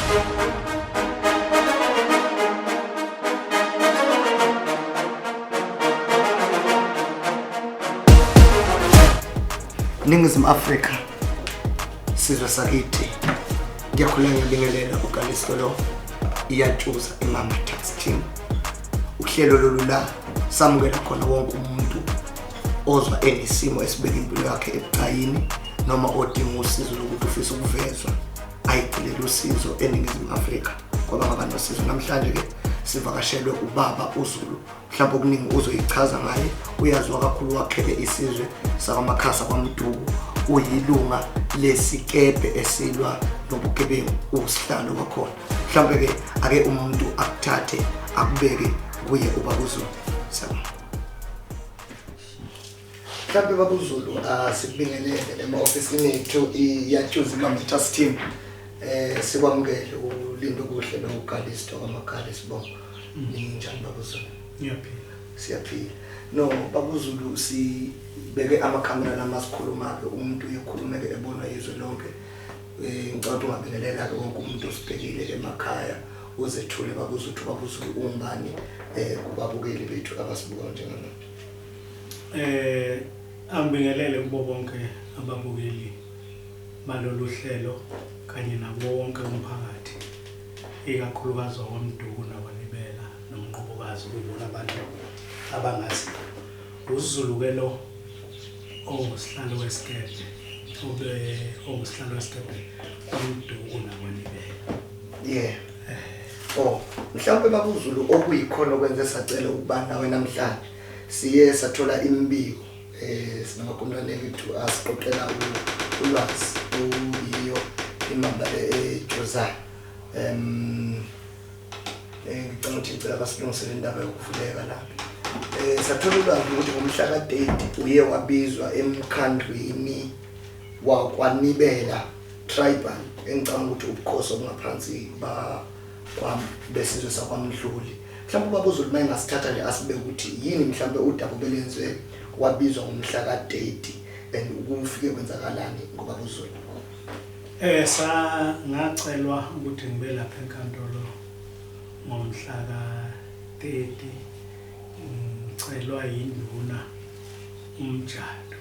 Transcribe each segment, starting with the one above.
Ningizimu Afrika, sizwe sakithi, ngiyakhuleka, ngiyabingelela. Ukalisto lo, iyatshuza imama tax team. Uhlelo lolu la samukela khona wonke umuntu ozwa enesimo esibeka impilo yakhe ebucayini noma odinga usizo lokuthi ufisa ukuvezwa, ayicelele usizo eNingizimu Afrika kwaba nosizo. Namhlanje-ke sivakashelwe ubaba uZulu. Mhlawumbe okuningi uzoyichaza ngaye, uyaziwa kakhulu, wakhele isizwe sakwaMakhasa kwaMduku, uyilunga lesikebhe esilwa nobugebengu, usihlalo wakhona. Mhlawumbe-ke ake umuntu akuthathe akubeke kuye ubaba uZulu. Siyabonga. Mhlawumbe baba uZulu, asikubingelele ema-ofisini ethu iyatshuza imama trust team. Sikwamukele ulindo kuhle noKalisto kwaMakhali, sibonga. Ninjani baba uZulu? Ngiyaphila. Siyaphila. No baba uZulu, sibeke amakhamera lama sikhuluma-ke, umuntu uyekhulumeke ebonwa izwe lonke. Ngicela ukuthi ungabingelela-ke wonke umuntu osibhekile emakhaya, uzethule baba uZulu, baba uZulu ungubani kubabukeli bethu abasibuka njengamanje? Angibingelele kubo bonke ababukeli balolu hlelo kanye nabo wonke umphakathi, ikakhulukazi wakwaMduku nakwaNibela noMnqobokazi, kuyibona abantu abangazi. UZulu ke lo ongusihlalo wesikebhe, obe ongusihlalo wesikebhe kwaMduku nakwaNibela. Yeah. Oh, mhlawumbe baba uZulu, okuyikhona okwenze sacela ukuba nawe namhlanje, siye sathola imibiko, sinamakomlane ethu asiqoqela ulwazi, oyiyo imamba ejozayo. Ngicela ukuthi ngicela basilungisele indaba yokuvuleka lapha. Sathola ulwazi ukuthi ngomhla ka-30 uye wabizwa emkhandlwini wakwaNibela tribal, engicabanga ukuthi ubukhosi obungaphansi ba kwam besizwe sakwaMdluli. Mhlawumbe ubaba uZulu uma engasithatha nje asibeke ukuthi yini mhlawumbe udaba obelenziwe wabizwa ngomhla ka-30 and ukufike kwenzakalani ngobaba uZulu? Sa ngacelwa ukuthi ngibe lapha enkantolo ngomhla ka-30, ngicelwa yinduna uMjadu.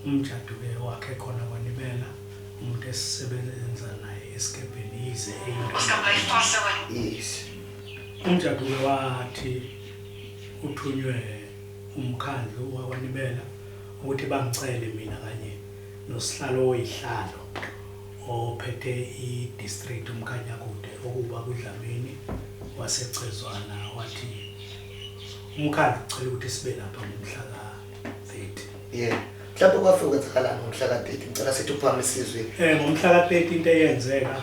UMjadu ke wakhe khona kwaNibela, umuntu esisebenza naye esikebheni, yize eyinduna. UMjadu ke wathi uthunywe umkhandlu wakwaNibela ukuthi bangicele mina kanye nosihlalo oyihlalo ophethe i-district uMkhanyakude, okuba kuDlamini waseCezwana, wathi umkhandlu ucela ukuthi sibe lapha ngomhla ka-30. Yeah, mhlawumbe kwafike kwenzakalani ngomhla ka-30? Ngicela sithi uphakamisa izwi. Ngomhla ka-30 into eyenzeka,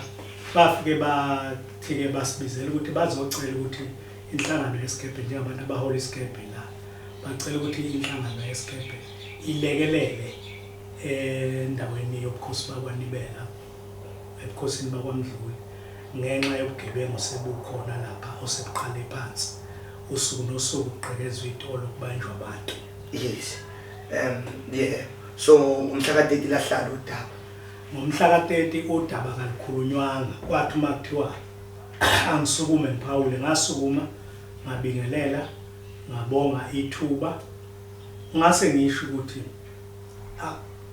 bafike bathi-ke basibizela ukuthi bazocela ukuthi inhlangano yesikebhe, njengabantu abahola isikebhe la, bacela ukuthi inhlangano yesikebhe ilekelele endaweni yobukhosi bakwaNibela, ebukhosini bakwaMdluli, ngenxa yobugebengu osebukhona lapha osebuqale phansi, usuku nosuku kugqekezwa iy'tolo, kubanjwa abantu. Yes, yeah, so ngomhla ka-30 lahlala udaba? Ngomhla ka-30 udaba kalukhulunywanga. Kwathi uma kuthiwa angisukume ngiphawule, ngasukuma, ngabingelela, ngabonga ithuba, ngase ngisho ukuthi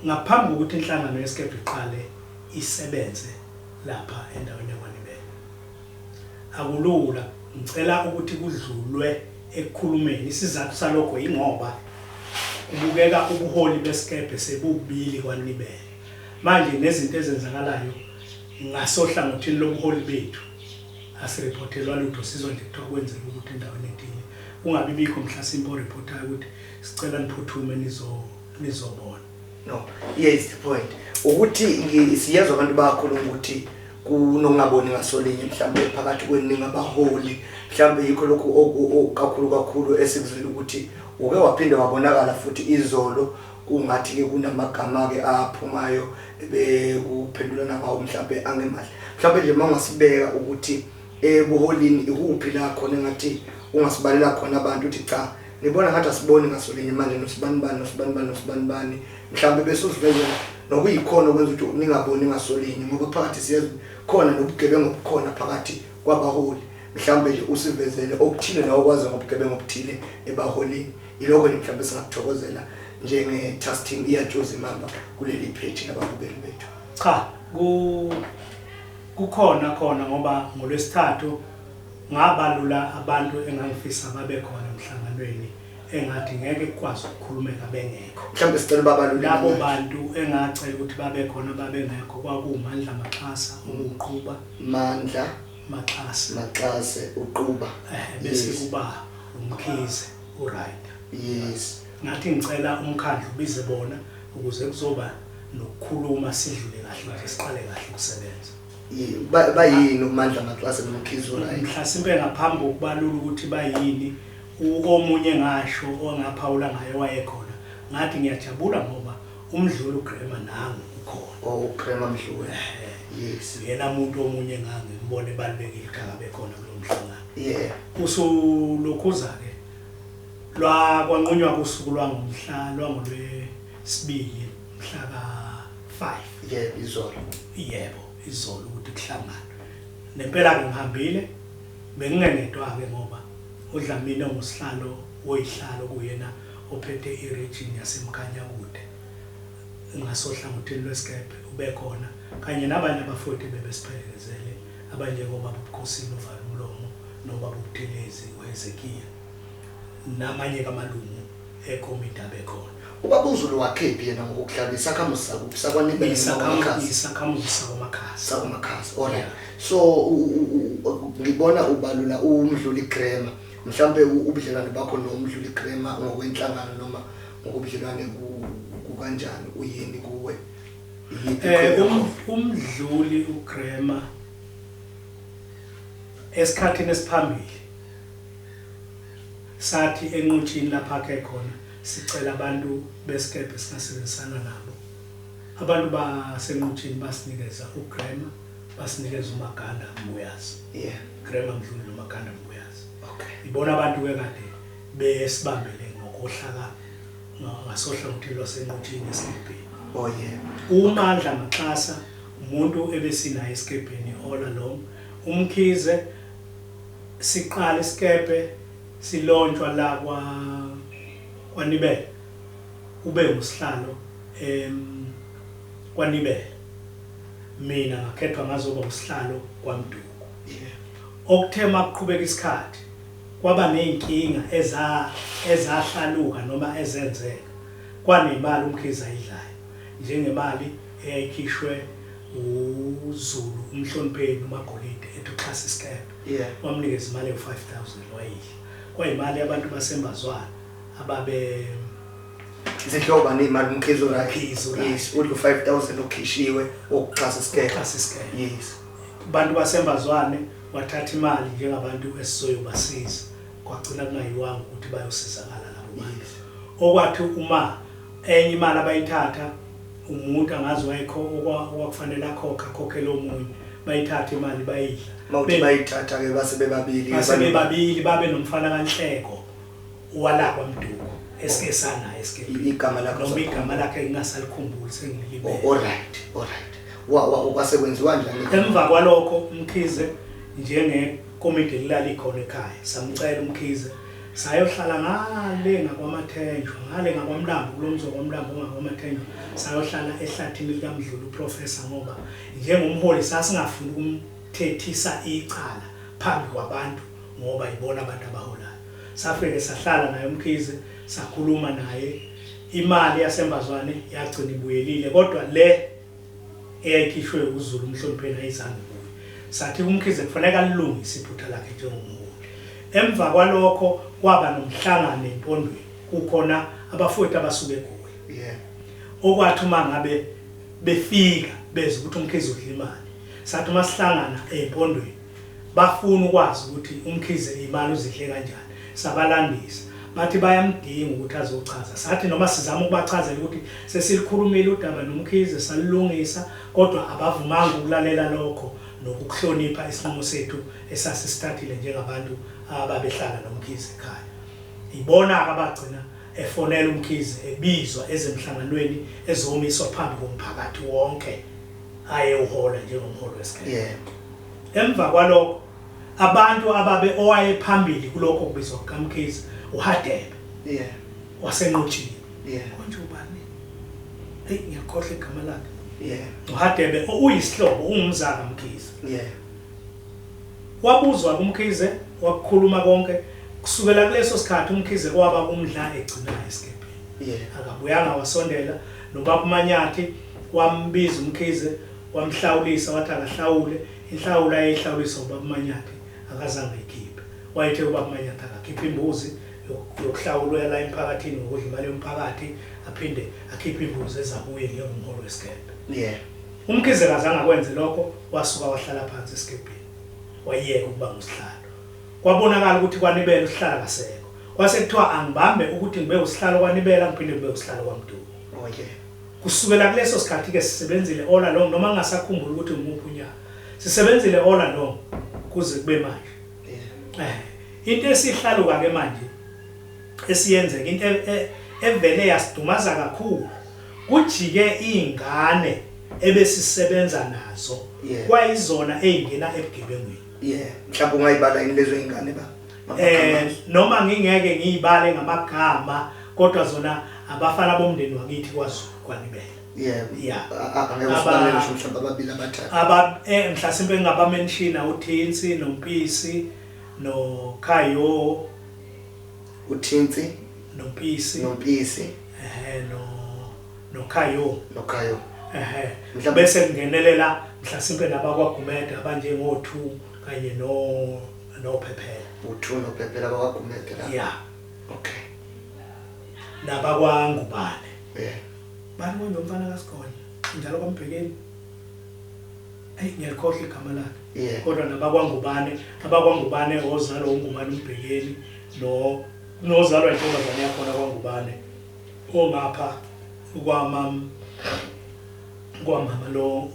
ngaphambi kokuthi inhlangano yesikebhe iqale isebenze lapha endaweni yakwaNibela, akulula, ngicela ukuthi kudlulwe ekukhulumeni. Isizathu salokho yingoba kubukeka ubuholi besikebhe sebubili kwaNibela manje, nezinto ezenzakalayo ngasohlangothini lobuholi bethu asiripothelwa lutho. Sizwa nje kuthiwa kwenzeka ukuthi endaweni ethile, kungabi bikho mhlasimpe oripothayo ukuthi sicela niphuthume nizobona. No, here is the point, ukuthi siyezwa abantu bayakhuluma ukuthi kunokungaboni ngasolinye mhlawumbe phakathi kweningi abaholi. Mhlawumbe yikho lokhu kakhulu kakhulu esikuzwile ukuthi uke waphinde wabonakala futhi izolo, kungathi-ke kunamagama-ke aphumayo bekuphendulana ngawo, mhlawumbe angemahle. Mhlawumbe nje uma ungasibeka ukuthi ebuholini ikuphi la khona engathi ungasibalela khona abantu uthi cha, ngibona ngathi asiboni ngasolinye manje nosibanibani, nosibanibani, nosibanibani, mhlawumbe bese usivezela nokuyikhona okwenza ukuthi ningaboni ngasolinye, ngoba phakathi siyezwa Khona nobugebengu obukhona phakathi kwabaholi. Mhlawumbe nje usivezele okuthile nawe okwazi ngobugebengu obuthile ebaholini. Ilokho nje mhlawumbe singakuthokozela njenge-task team iyatshuza imamba kuleli page nababukeli bethu. Cha, ku kukhona khona ngoba ngolwesithathu ngabalula abantu engangifisa babe khona emhlanganweni engathi ngeke kukwazi ukukhulumeka bengekho. Mhlawumbe sicela ubabalule labo bantu engacela ukuthi babe khona babengekho, kwakuwuMandla Maxhasa okuwuqhuba. Mandla Maxhasa. Maxhase uquba. Bese kuba uMkhize uRider. Yes. Ngathi ngicela umkhandlu ubize bona ukuze kuzoba nokukhuluma sidlule kahle nje siqale kahle ukusebenza. Bayini uMandla Maxhase noMkhize uRider? Mhlasimpe ngaphambi kokubalula ukuthi bayini, omunye ngasho ongaphawula ngaye wayekhona, ngathi ngiyajabula ngoba uMdluli uGrema nangu ukhona. Oh, uGrema Mdluli. Yes. Uyena muntu omunye ngangimbona ebalulekile ukuthi akabe khona kulo mhlangano. Yeah. Usulokhuza-ke lwakwanqunywa kusuku lwangomhla lwangolwesibili mhla ka-5. Yebo, izolo. Yebo, izolo ukuthi kuhlangane. Nempela-ke ngihambile, bengingengedwa-ke ngoba uDlamini ongusihlalo woyihlalo kuyena ophethe i-region yaseMkhanyakude ngasohlangothini lwesikebhe ubekhona kanye nabanye abafowethu bebesiphelekezele abanjengobaba uBukhosini uvala umlomo nobaba uButhelezi uHezekiya namanye kamalungu ekomiti abekhona. Ubaba uZulu wakhephi yena ngokuhlala isakhamuzi sakuphi sakwaNibele noma Isakhamuzi sakwaMakhasa. SakwaMakhasa. Alright. So ngibona ubalula uMdluli Grema. Mhlawumbe ubudlelwane bakho noMdluli Grema ngokwenhlangano noma ngokubudlelwane kukanjani, uyini kuwe? UMdluli uGrema esikhathini esiphambili sathi enqutshini lapha akhe khona sicela abantu besikebhe singasebenzisana nabo. Abantu basenqutshini basinikeza uGrema, basinikeza uMaganda Mbuyazi. Grema Mdluli noMaganda Mbuyazi. Ibona abantu ke kade besibambele ngokohlaka ngasohlangothini lwasenqutshini esikebheni. Oh yeah. UMandla Maxhasa umuntu ebesinaye esikebheni all along. UMkhize siqala isikebhe silontshwa la kwa kwaNibele ube ngusihlalo kwaNibele, mina ngakhethwa ngazoba usihlalo kwaMduku. Okuthe makuqhubeka isikhathi kwaba nezinkinga ezahlaluka noma ezenzeka, kwanemali uMkhize ayidlayo njengemali eyayikhishwe uZulu umhlonipheni uMagolide ethi uxhasa isikebhe, wamnikeza imali ewu-5000 wayidla. Kwayimali yabantu baseMbazwana ababe zihloba nemali uMkhize right. Mkhize right. Yes, udla u-5000 okhishiwe wokuxhasa isikebhe. Ukuxhasa isikebhe. Yes. Abantu baseMbazwane wathatha imali njengabantu esizoyobasiza, kwagcina kungayiwanga ukuthi bayosizakala labo bantu. Yes. Okwathi uma enye imali abayithatha umuntu angazi wayekho okwakufanele akhokhe akhokhele omunye, bayithatha imali bayidla. Mawuthi bayithatha ke base bebabili, base bebabili babe nomfana kaNhleko wala kwaMduku esike sanaye esikebheni. Igama lakhe noma igama lakhe ngingasalikhumbuli sengilibele. All right, all right. Kwase kwenziwa njani? Emva kwalokho uMkhize njengekomidi elilala ikhona ekhaya samcela uMkhize sayohlala ngale ngakwaMathenjwa, ngale ngakwaMlambo, kulo mzi wakwaMlambo ongakwaMathenjwa, sayohlala ehlathini likaMdluli uProfessor, ngoba njengomholi sasingafuni ukumthethisa icala phambi kwabantu ngoba ibona abantu abaholayo. Safike sahlala naye uMkhize, sakhuluma naye, imali yaseMbazwane yagcina ibuyelile, kodwa le eyayikhishwe uZulu umhlonipheni ayizange ibuye. Sathi uMkhize kufanele alilungise iphutha lakhe njengomholi. Emva kwalokho kwaba nomhlangano eMpondweni, kukhona abafowethu abasuke eGoli. Okwathi uma ngabe befika bezwa ukuthi uMkhize udla imali, sathi uma sihlangana eMpondweni bafuna ukwazi ukuthi uMkhize imali uzidle kanjani, sabalandisa bathi bayamdinga ukuthi azochaza. Sathi noma sizama ukubachazela ukuthi sesilikhulumile udaba noMkhize salilungisa, kodwa abavumanga ukulalela lokho nokukuhlonipha isinqumo sethu esasisithathile njengabantu ababehlala noMkhize ekhaya. Ibona-ke abagcina efonela uMkhize ebizwa ezemhlanganweni ezomiswa phambi komphakathi wonke. ayewuhola njengomholi wesikebhe. Yebo. Emva kwalokho abantu ababe owayephambili kulokho kubizwa kukaMkhize uHadebe. Yeah. Wasenqutshini. Yeah. Konje ubani? Hey ngiyakhohlwa igama lakhe. Yeah. UHadebe uyisihlobo ungumzaka Mkhize. Yeah. Wabuzwa kuMkhize wakukhuluma konke kusukela kuleso sikhathi uMkhize kwaba kumdla egcinayo esikebheni. Yeah. Akabuyanga wasondela nobaba uManyathi wambiza uMkhize wamhlawulisa wathi akahlawule inhlawulo ayeyihlawulisa ubaba uManyathi akazange ayikhiphe. Wayethe ubaba uManyathi akakhiphe imbuzi yokuhlawulwa yala emphakathini ngokudla imali yomphakathi aphinde akhiphe imbuzi ezakuye njengomholi wesikebhe. Yeah. UMkhize akazange akwenze lokho wasuka wahlala phansi esikebheni wayeka ukuba ngusihlalo. Kwabonakala ukuthi kwaNibela usihlalo akasekho. Kwase kuthiwa angibambe ukuthi ngibe usihlalo kwaNibela ngiphinde ngibe usihlalo kwaMduku. Oh yeah. Kusukela kuleso sikhathi ke sisebenzile all along noma ngingasakhumbuli ukuthi ngimuphi unyaka. Sisebenzile all along kuze kube manje. Yeah. Into esihlaluka ke manje esiyenzeka into evele yasidumaza kakhulu kujike izingane ebesisebenza nazo kwayizona ezingena ebugebengwini. Yeah, mhlawumbe ungayibala yini lezo izingane ba? Noma ngingeke ngiyibale ngamagama kodwa zona abafana bomndeni wakithi kwaZulu kwaNibela. Yeah. Yeah. Angeke usibalele ngisho mhlawumbe ababili abathathu. Aba mhlasimpe engabamenshina uThinsi noMpisi noKhayo. uThinsi noMpisi noMpisi noKhayo noKhayo. Bese kungenelela mhlasimpe nabakwaGumede abanjengo2 kanye noPhephela. U2 noPhephela bakwaGumede la. Yeah. Okay. NabakwaNgubane. Yeah. Bani konje umfana kaSigonye njalo kwaMbhekeni. Hey ngiyakhohlwa igama lakhe. Yeah. Kodwa nabakwaNgubane, abakwaNgubane ozalwa uNgubane uMbhekeni no nozalwa intombazane yakhona kwaNgubane ongapha kwamama lo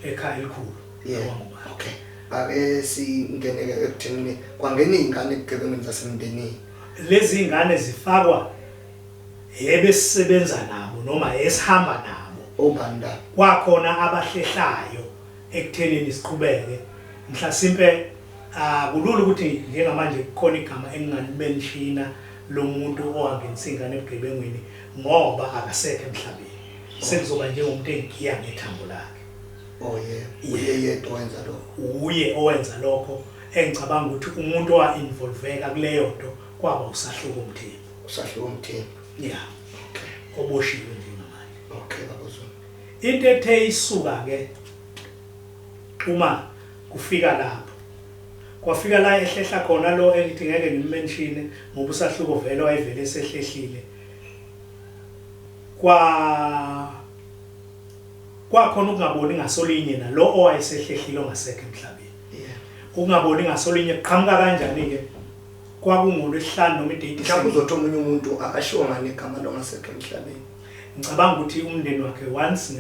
ekhaya elikhulu. Yeah. KwaNgubane. Okay. Ake singeneke ekutheni kwangena izingane ebugebengweni zasemndenini. Lezi ingane zifakwa ebesisebenza nabo noma esihamba nabo. Obani la? Kwakhona abahlehlayo ekuthenini siqhubeke. Mhlasimpe akulula ukuthi njengamanje kukhona igama engingalimenshina lomuntu owangenisa ingane ebugebengwini ngoba akasekho emhlabeni. Sekuzoba njengomuntu engigiya ngethambo lakhe. Oh yeah. Uye yedwa owenza lokho. Uye owenza lokho engicabanga ukuthi umuntu owa-involveka kuleyo nto kwaba uSahluko Mthembu. Usahluko Mthembu. Yeah. Okay. Oboshiwe njengamanje. Okay baba Zulu. Into ethe isuka ke uma kufika lapho kwafika la ehlehla khona lo engithi ngeke ngimmenshine ngoba uSahluko vele wayevele esehlehlile. Kwakhona ukungaboni ngasolinye nalo owayesehlehlile ongasekho emhlabeni. Yeah. Ukungaboni ngasolinye kuqhamuka kanjani ke? Kwakungolwesihlanu noma idate. Mhlawumbe uzothi omunye umuntu akashiwo ngani igama longasekho emhlabeni. Ngicabanga ukuthi umndeni wakhe once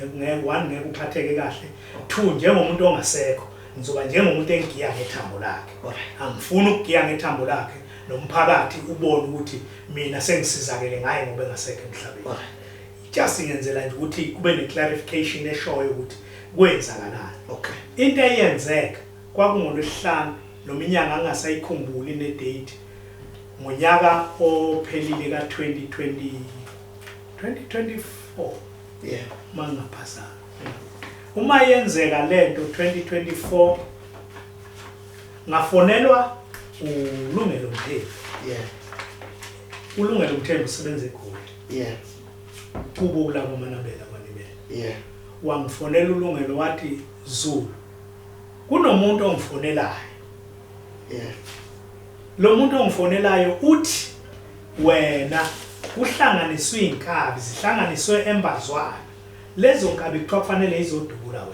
one ngeke uphatheke kahle, two njengomuntu ongasekho ngizoba njengomuntu engigiya ngethambo lakhe. Angifuni ukugiya ngethambo lakhe nomphakathi ubone ukuthi mina sengisizakele ngaye ngoba engasekho emhlabeni. Just ngenzela nje ukuthi kube ne-clarification eshoyo ukuthi kwenzakalani. Okay. Into eyenzeka kwakungolwesihlanu noma inyanga angasayikhumbuli ne-date ngonyaka ophelile ka-2020 2024. Yeah. Mangaphazana. Uma yenzeka lento 2024 ngafonelwa uLungelo Mthembu. Yeah. uLungelo Mthembu usebenza eGoli. Yeah. Kubo kulabo Manabela kwaNibela. Yeah. Wangifonela uLungelo wathi Zulu kunomuntu ongifonelayo. Yeah. Lo muntu ongifonelayo uthi wena kuhlanganiswe inkabi zihlanganiswe embazwana. Lezo nkabi kuthiwa kufanele izodubula wena.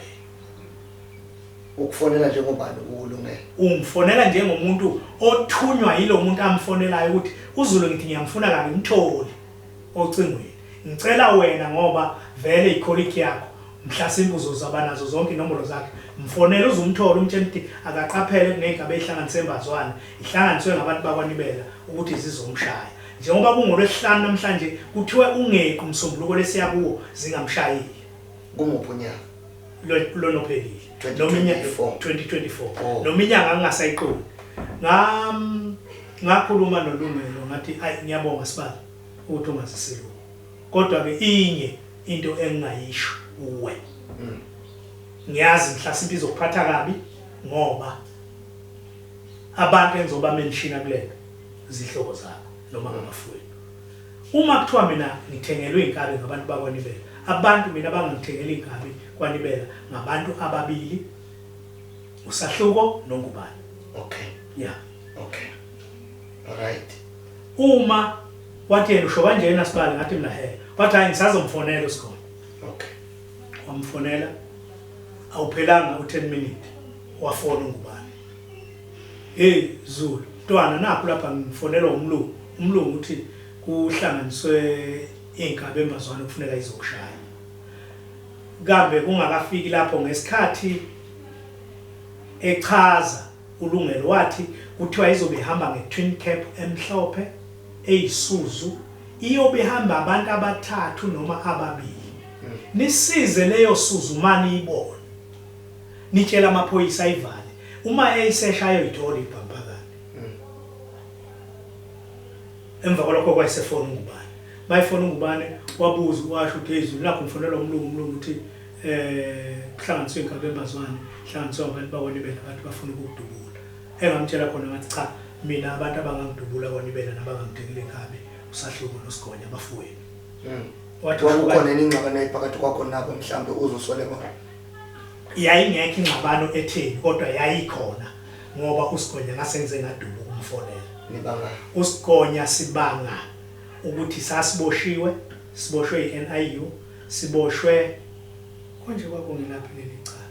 Ukufonela njengobani uLungelo? Ungifonela njengomuntu othunywa yilo muntu amfonelayo ukuthi uZulu ngithi ngiyamfuna kangimtholi ocingweni. Ngicela wena ngoba vele icolleague yakho mhlasimbe uzozaba nazo zonke inombolo zakhe. Mfonele uzumthola umtshela ukuthi akaqaphele kuneyigaba ezihlanganise embazwana, ihlanganiswe ngabantu bakwaNibela ukuthi zizomshaya. Njengoba kungolwesihlanu namhlanje kuthiwe ungeqi umsombuluko lesiya kuwo zingamshayile. Kumuphi unyaka? Lona ophelile noma inyanga. 2024. 2024. Oh. Noma inyanga ngingasayiqondi. Ngakhuluma noLungelo, ngathi, "Ayi, ngiyabonga sibali ukuthi ungazisile, kodwa ke inye into engingayisho uwe, ngiyazi mhlasimpe izokuphatha kabi ngoba abantu engizoba mention kulento zihlobo zakho noma ngabafowenu. Uma kuthiwa mina ngithengelwe inkabi ngabantu bakwaNibela, abantu mina abangangithengela inkabi kwaNibela ngabantu ababili, uSahluko noNgubane." Yeah. Okay, all right. Uma wathi yena, "Usho kanjena sibali?" Ngathi mina, "He." Wathi, "Hayi, ngisazomfonela uSikhona." Wamfonela, awuphelanga u10 minute wafona uNgubane, "Hey Zulu, ntwana, nakho lapha ngifonelwa umlungu. Umlungu uthi kuhlanganiswe inkabi embazwane, kufuneka izokushaya." Kambe kungakafiki lapho, ngesikhathi echaza uLungelo, wathi kuthiwa izobe ihamba nge-twin cab emhlophe eyisuzu, iyobe ihamba abantu abathathu noma ababili. "Nisize leyo Suzu, mani iyibone, nitshela amaphoyisa ayivale, uma eyisesha ayoyithola ibhamphakade." Emva kwalokho kwayisefona uNgubane, bayifona uNgubane, wabuza, washo ukuthi, "Hey Zulu, nakho ngifonelwa umlungu. Umlungu uthi kuhlanganiswe inkabi embazwane, hlanganiswe abantu bakwaNibela, abantu bafuna ukukudubula." Engamtshela khona ngathi, "Cha, mina abantu abangangidubula kwaNibela nabangangithengile inkabi uSahluko noSigonya, abafowenu." Wathi, Kwakukhona yini ingxabano eyiphakathi kwakho nabo, mhlawumbe uzosole bona? Yayingekho ingxabano etheni, kodwa yayikhona ngoba uSigonya ngasenze ngaduba ukumfonela. Nibanga? uSigonya sibanga ukuthi sasiboshiwe, siboshwe i-NIU, siboshwe konje kwakungelaphi leli cala?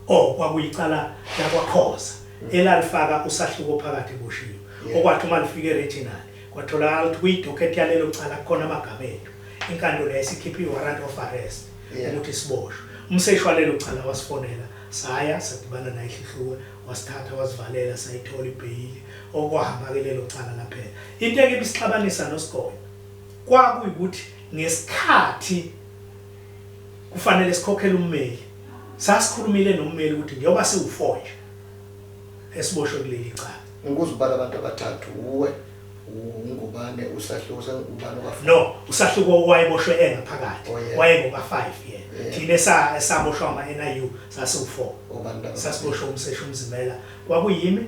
Oh, kwakuyicala lakwaKhoza elalifaka uSahluko phakathi eboshiwe. Okwathi uma lifike e-regional, kwatholakala ukuthi kuyi-docket yalelo cala kukhona amagama ethu. Inkantolo yayisikhipha i-warrant of arrest ukuthi siboshwe. Umseshi walelo cala wasifonela, saya sadibana naye eHluhluwe, wasithatha wasivalela, sayithola ibheyili, okwahamba-ke lelo cala laphela. Into eke ibisixabanisa noSigonya kwakuyikuthi ngesikhathi kufanele sikhokhele ummeli, sasikhulumile nommeli ukuthi njengoba siwu-4 nje esiboshwe kuleli cala. Ngikuze ubala abantu abathathu, uwe, uNgubane, uSahluko, ubani okafa? No, uSahluko wayeboshwe engaphakathi. Wayengoka-5 yena. Thina esaboshwa ama-NIU sasiwu-4. Obani laba? Sasiboshwe umseshi uMzimela. Kwakuyimi,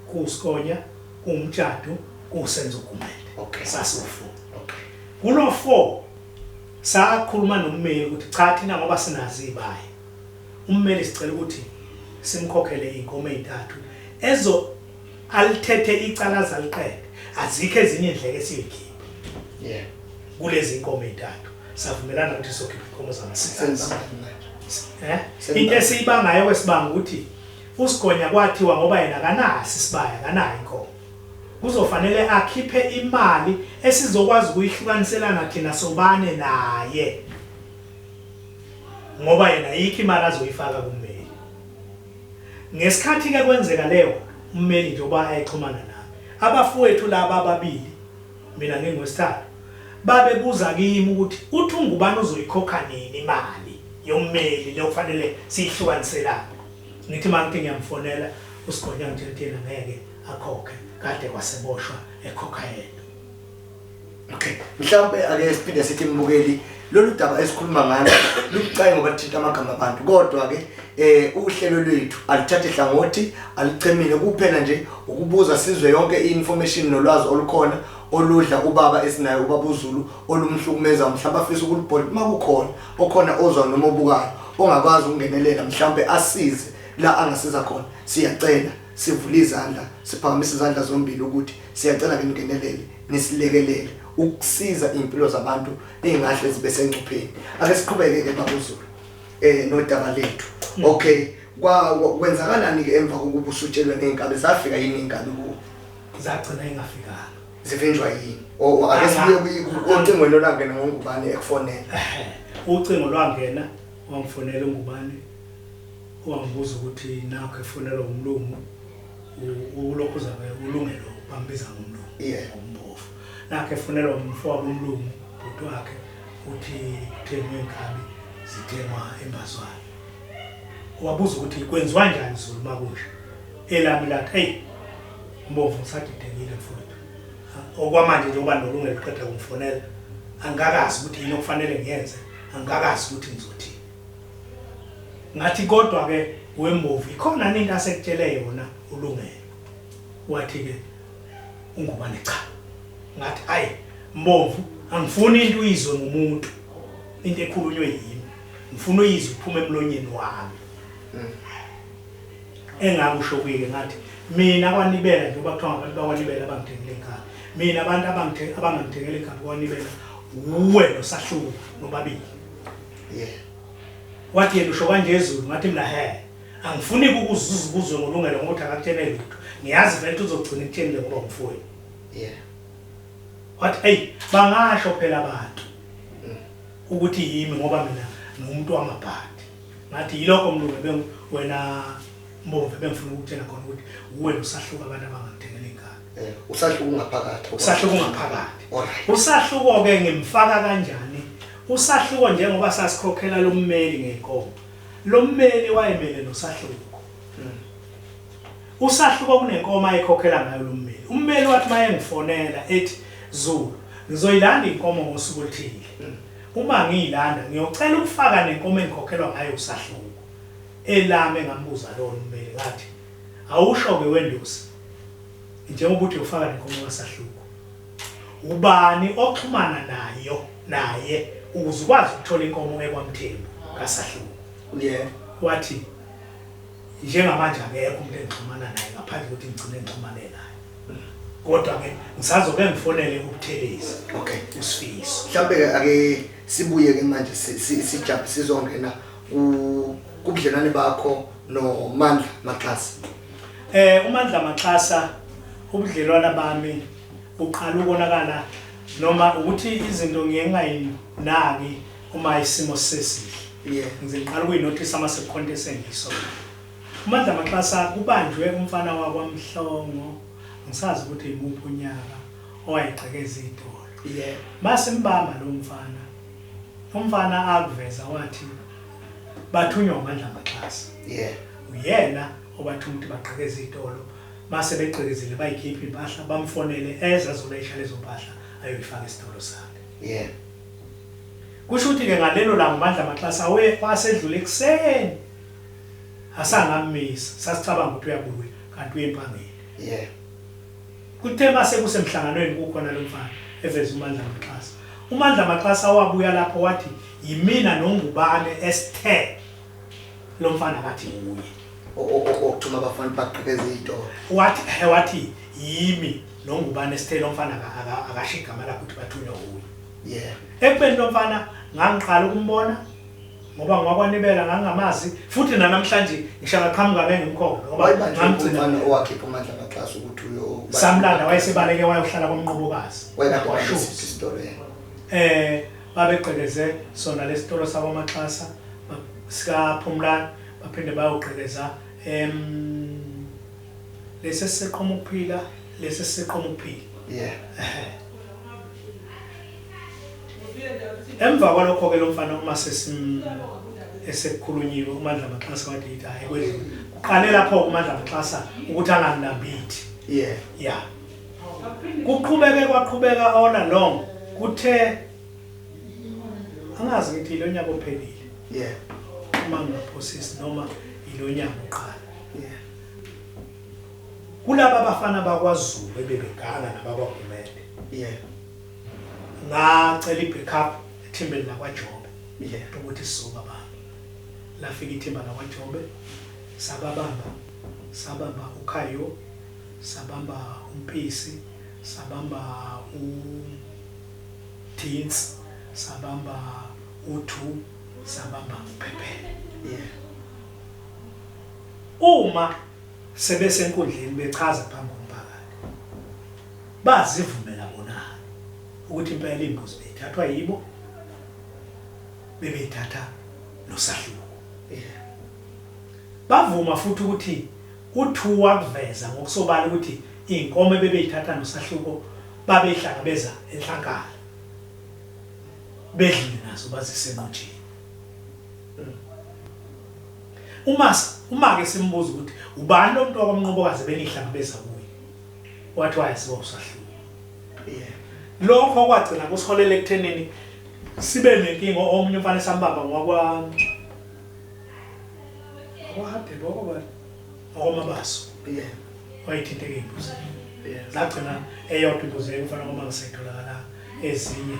kuwuSikonya, kuwumtshado, kuwuSenzo Gumede. Sasiwu-4. Kulo 4 sakhuluma nommeli ukuthi cha, thina ngoba sinazo izibaya, ummeli sicela ukuthi simkhokhele inkomo ezintathu ezo alithethe icala azaliqede, azikho ezinye indleke esiyoyikhipha kulezi inkomo ezintathu. Savumelana ukuthi sokhipha inkomo zamasikazi. Senibangani manje? Eh, into esiyibangayo kwesibanga ukuthi uSigonya kwathiwa ngoba yena akanaso isibaya, akanayo inkomo, kuzofanele akhiphe imali esizokwazi ukuyihlukaniselana thina sobane naye, ngoba yena ayikho imali azoyifaka kummeli. Ngesikhathi ke kwenzeka leyo, ummeli njengoba ayexhumana nami, abafowethu laba ababili, mina ngingwesithathu, babebuza kimi ukuthi uthi ungubani uzoyikhokha nini imali yommeli leyo kufanele siyihlukaniselane. Ngithi mangithi ngiyamfonela uSigonya, ngitshela ukuthi yena ngeke akhokhe, kade kwaseboshwa ekhokha yedwa. Okay, mhlawumbe ake siphinde sithi, mbukeli, lolu daba esikhuluma ngalo lubucayi ngoba lithinta amagama abantu, kodwa ke uhlelo lwethu alithathe hlangothi, alichemile, kuphela nje ukubuza sizwe yonke i-information nolwazi olukhona oludla ubaba esinayo, ubaba uZulu, olumhlukumeza, mhlawumbe afisa ukulibhola. Uma kukhona okhona ozwa noma obukayo ongakwazi ukungenelela, mhlawumbe asize la angasiza khona, siyacela, sivule izandla, siphakamisa izandla zombili ukuthi siyacela ke ningenelele, nisilekelele ukusiza impilo zabantu engahle zibe sengcupheni. Ake siqhubeke ke, baba uZulu, nodaba lethu. Okay, kwa kwenzakalani ke emva kokuba usutshelwe ngeenkabi? Zafika yini inkabi kuwo? Zagcina ingafikanga. Zivinjwa yini? O, ake sibuye ocingweni olangena ngoNgubane ekufonela. Ucingo lwangena, wangifonela uNgubane, wangibuza ukuthi nakho efonelwa umlungu, ulokhu uzabe uLungelo, bambiza ngomlungu, ngombovu, nakho efonelwa umfowabo umlungu, bhuti wakhe, uthi kuthengwe inkabi. zithengwa embazwane. Wabuza ukuthi kwenziwa njani Zulu makunje. Elami lathi hey Mbomvu ngisadidekile mfowethu. Okwamanje njengoba nolungelo uqeda kungifonela angikakazi ukuthi yini okufanele ngiyenze, angikakazi ukuthi ngizothini. Ngathi kodwa ke wembovu ikhona into asekutshele yona uLungelo. Wathi ke uNgubane cha. Ngathi ayi Mbomvu angifuni into uyizwe ngomuntu into ekhulunywe yimi. Ngifuna uyizwe iphume emlonyeni wami. Engakusho kuye ngathi mina kwanibela njengoba kuthiwa ngabantu bakwanibela abangithengele inkabi. Mina abantu abangangithengele inkabi kwanibela wuwe noSahluko nobabili. Yeah. Wathi yena usho kanje Zulu ngathi mina he angifuni ukuzuza ukuzwe ngolungelo ngokuthi akakutshene lutho. Ngiyazi vele ukuthi uzogcina ekutshenile ngoba umfowenu. Yeah. Wathi hey bangasho phela abantu ukuthi yimi ngoba mina ngumuntu wamabhadi. Ngathi yilokho mlungu beng wena Mbomvu bengifuna ukukutshela khona ukuthi uwe nosahluka abantu abangangithengela inkabi. Eh, usahluka ungaphakathi. Usahluka ungaphakathi. Alright. Usahluko ke ngimfaka kanjani? Usahluko njengoba sasikhokhela lommeli ngenkomo. Lommeli wayemele nosahluko. Usahluko kunenkomo ayikhokhela ngayo lommeli. Ummeli wathi mayengifonela ethi Zulu ngizoyilanda inkomo ngosuku oluthile. Uma ngiyilanda ngiyocela ukufaka nenkomo engikhokhelwa ngayo usahluko. Elami engambuza lona ummeli ngathi awusho ke wendosi njengoba uthi uyofaka nenkomo kasahluko. Ubani oxhumana nayo naye ukuze ukwazi ukuthola inkomo ekwaMthembu kaSahluko? Yeah. Wathi njengamanje akekho umuntu engixhumana naye ngaphandle kokuthi ngigcine ngixhumane naye. Kodwa ke ngisazoke ngifonele uButhelezi. Okay. USifiso. Mhlawumbe ke ake sibuye ke manje sijump sizongena kubudlelwane bakho noMandla Maxhasa. UMandla Maxhasa ubudlelwana bami buqala ukonakala noma ukuthi izinto ngiye ngingayinaki uma isimo sesihle. Yeah. Ngize ngiqala ukuyinothisa uma sekukhona into esengiyisola. UMandla Maxhasa kubanjwe umfana wakwaMhlongo ngisazi ukuthi imuphi unyaka owayegqekeza itolo. Yeah. Masimbamba lo mfana. Umfana akuveza wathi bathunywa uMandla Maxhasa. Yeah. Uyena obathuma ukuthi bagqekeze itolo. Mase begqekezile bayikhipha impahla bamfonele eze azolayisha lezo mpahla ayoyifaka esitolo sakhe. Yeah. Kusho ukuthi ke ngalelo langa uMandla Maxhasa wasedlule ekuseni. Asangammisa, sasicabanga ukuthi uyabuya kanti uye empangeni. Yeah. Kuthe mase kusemhlanganweni kukhona lo mfana eveza uMandla Maxhasa. UMandla Maxhasa wabuya lapho wathi yimina noNgubane esithe lo mfana akathi nguye. Okuthuma abafana bagqekeze izitolo. Wathi he wathi yimi noNgubane esithe lo mfana akasho igama lakhe ukuthi bathunywa uye. Yeah. Ekubeni lo mfana ngangiqala ukumbona ngoba ngwakwanibela ngangamazi futhi nanamhlanje ngisho ngaqhamuka ngeke ngimkhombe ngoba Wayebanjwe ngamgcina umfana owakhipha uMandla Maxhasa ukuthi uyo samlanda wayesebaleke wayohlala kwaMnqobokazi wayekade Kwashuzi. isitolo yena. Babegqekeze sona lesitolo sakwaMaxhasa sika Phumlani baphinde bayogqekeza lesi siqhoma ukuphila lesi siqhoma ukuphila. Yeah. Emva kwalokho ke lo mfana uma sesim esekukhulunyiwe uMandla Maxhasa wathi yithi hayi kwedlula. Kuqale lapho uMandla Maxhasa ukuthi anganambithi. Yeah. Yeah. Kuqhubeke kwaqhubeka all along kuthe angazi ngithi ilo nyaka ophelile. Yeah. Uma ngingaphosisi noma ilo nyaka uqala. Yeah. Kulaba abafana bakwaZulu ebebeganga nabakwaGumede. Yeah. Ngacela i-backup ethimbeni lakwaJobe. Yeah. Ukuthi sizobabamba. Lafika ithimba lakwaJobe sababamba sabamba uKhayo sabamba uMpisi sabamba uTinsi sabamba uThu sabamba uPhephela. Yeah. Uma sebesenkundleni bechaza phambi komphakathi bazivumela bona ukuthi impela imbuzi beyithathwa yibo bebeyithatha noSahluko. Yeah. Bavuma futhi ukuthi uThu wakuveza ngokusobala ukuthi inkomo ebebeyithatha noSahluko babeyihlangabeza enhlankala bedlule nazo bazisenqutsheni. Uma uma ke simbuza ukuthi ubani lo muntu wakwaMnqobokazi benihlangabeza kuye, wathi wayaziwa uSahlula. Lokho kwagcina kusiholela ekuthenini sibe nenkinga. Omunye umfana esambamba ngwakwa wakwaHadebe, wakwabani, wakwaMabaso, wayethinteka ey'mbuzini. Zagcina eyodwa imbuzi yayimfana kwaMabaso ayitholakalanga, ezinye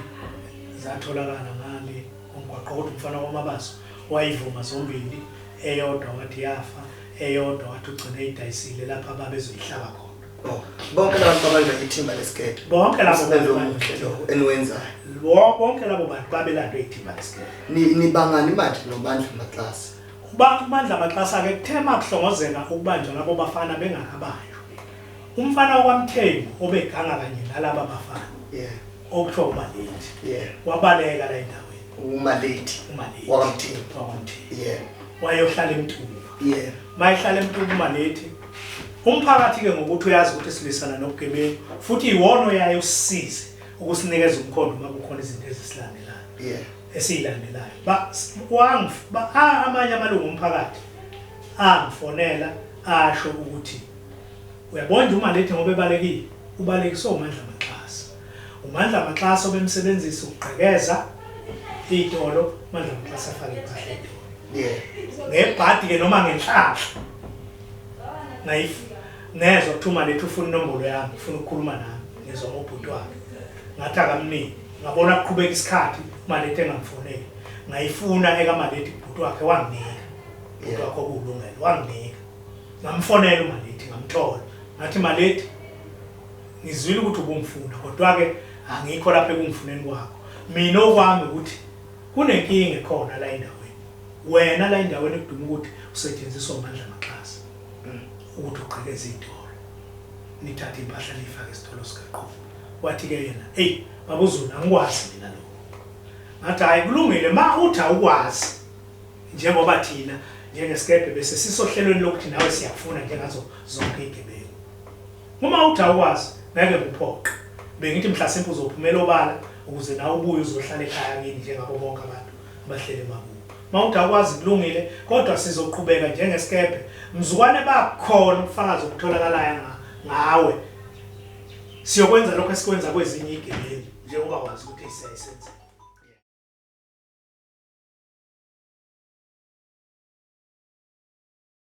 zatholakala ngale komgwaqo, kodwa umfana kwaMabaso wayivuma zombili. Eyodwa wathi yafa, eyodwa wathi ugcine eyidayisile lapho ababezoyihlaba khona. Oh, bonke laba babanjwa ithimba lesikebhe. Bonke labo Umsebenzi omuhle lo eniwenzayo. Bonke labo bantu babelandwe ithimba lesikebhe. Nibangani manje noMandla Matlasa? Uba uMandla Matlasa ke kuthe makuhlongozeka ukubanjwa labo bafana bengakabanjwa. Umfana wakwaMthembu obeganga kanye nalaba bafana. Okuthiwa uMalethi. Wabaleka la endaweni. UMalethi. UMalethi. WakwaMthembu. WakwaMthembu. Wayohlala eMtuba. Mayehlala eMtuba uMalethi, umphakathi ke ngokuthi uyazi ukuthi silwisana nobugebengu futhi iwona oyaye usisize ukusinikeza umkhondo uma kukhona izinto ezisilandelayo. Esiyilandelayo. Ba wangif ba amanye amalungu omphakathi angifonela asho ukuthi uyabona nje uMalethi ngoba ebalekile, ubalekiswe uMandla Maxasa. UMandla Maxasa obemsebenzisa ukugqekeza iy'tolo, uMandla Maxasa afake impahla ey'tolo. Ngebhadi ke noma ngenhlanhla ngezwa kuthiwa uMalethi ufuna inombolo yami, ufuna ukukhuluma nami, ngizwa ngobhuti wakhe. Ngathi akamniki, ngabona kuqhubeka isikhathi uMalethi engangifoneli. Ngayifuna ekaMalethi kubhuti wakhe wanginika. Ubhuti wakhe okuwulungelo wanginika. Ngamfonela uMalethi ngamthola. Ngathi Malethi ngizwile ukuthi ubungifuna kodwa-ke angikho lapha ekungifuneni kwakho. Mina okwami ukuthi kunenkinga ekhona la endaweni. Wena la endaweni kuduma ukuthi usetshenziswa uMandla Maxasa ukuthi ugqekeze iy'tolo. Nithathe impahla niyifake esitolo sikaQhubu. Wathi-ke yena, eyi baba uZulu angikwazi mina lokho. Ngathi hhayi kulungile ma uthi awukwazi njengoba thina njengesikebhe bese sisohlelweni lokuthi nawe siyakufuna njengazo zonke iy'gebengu. Uma uthi awukwazi ngeke ngikuphoqe. Bengithi mhlasimpe uzophumela obala ukuze nawe ubuye uzohlala ekhaya kini njengabo bonke abantu abahleli emakubo. Uma uthi awukwazi kulungile kodwa sizoqhubeka njengesikebhe mzukwane bakhona ubufakazi obutholakalayo ngawe. Siyokwenza lokho esikwenza kwezinye igebengu njengoba wazi ukuthi siyayisenza.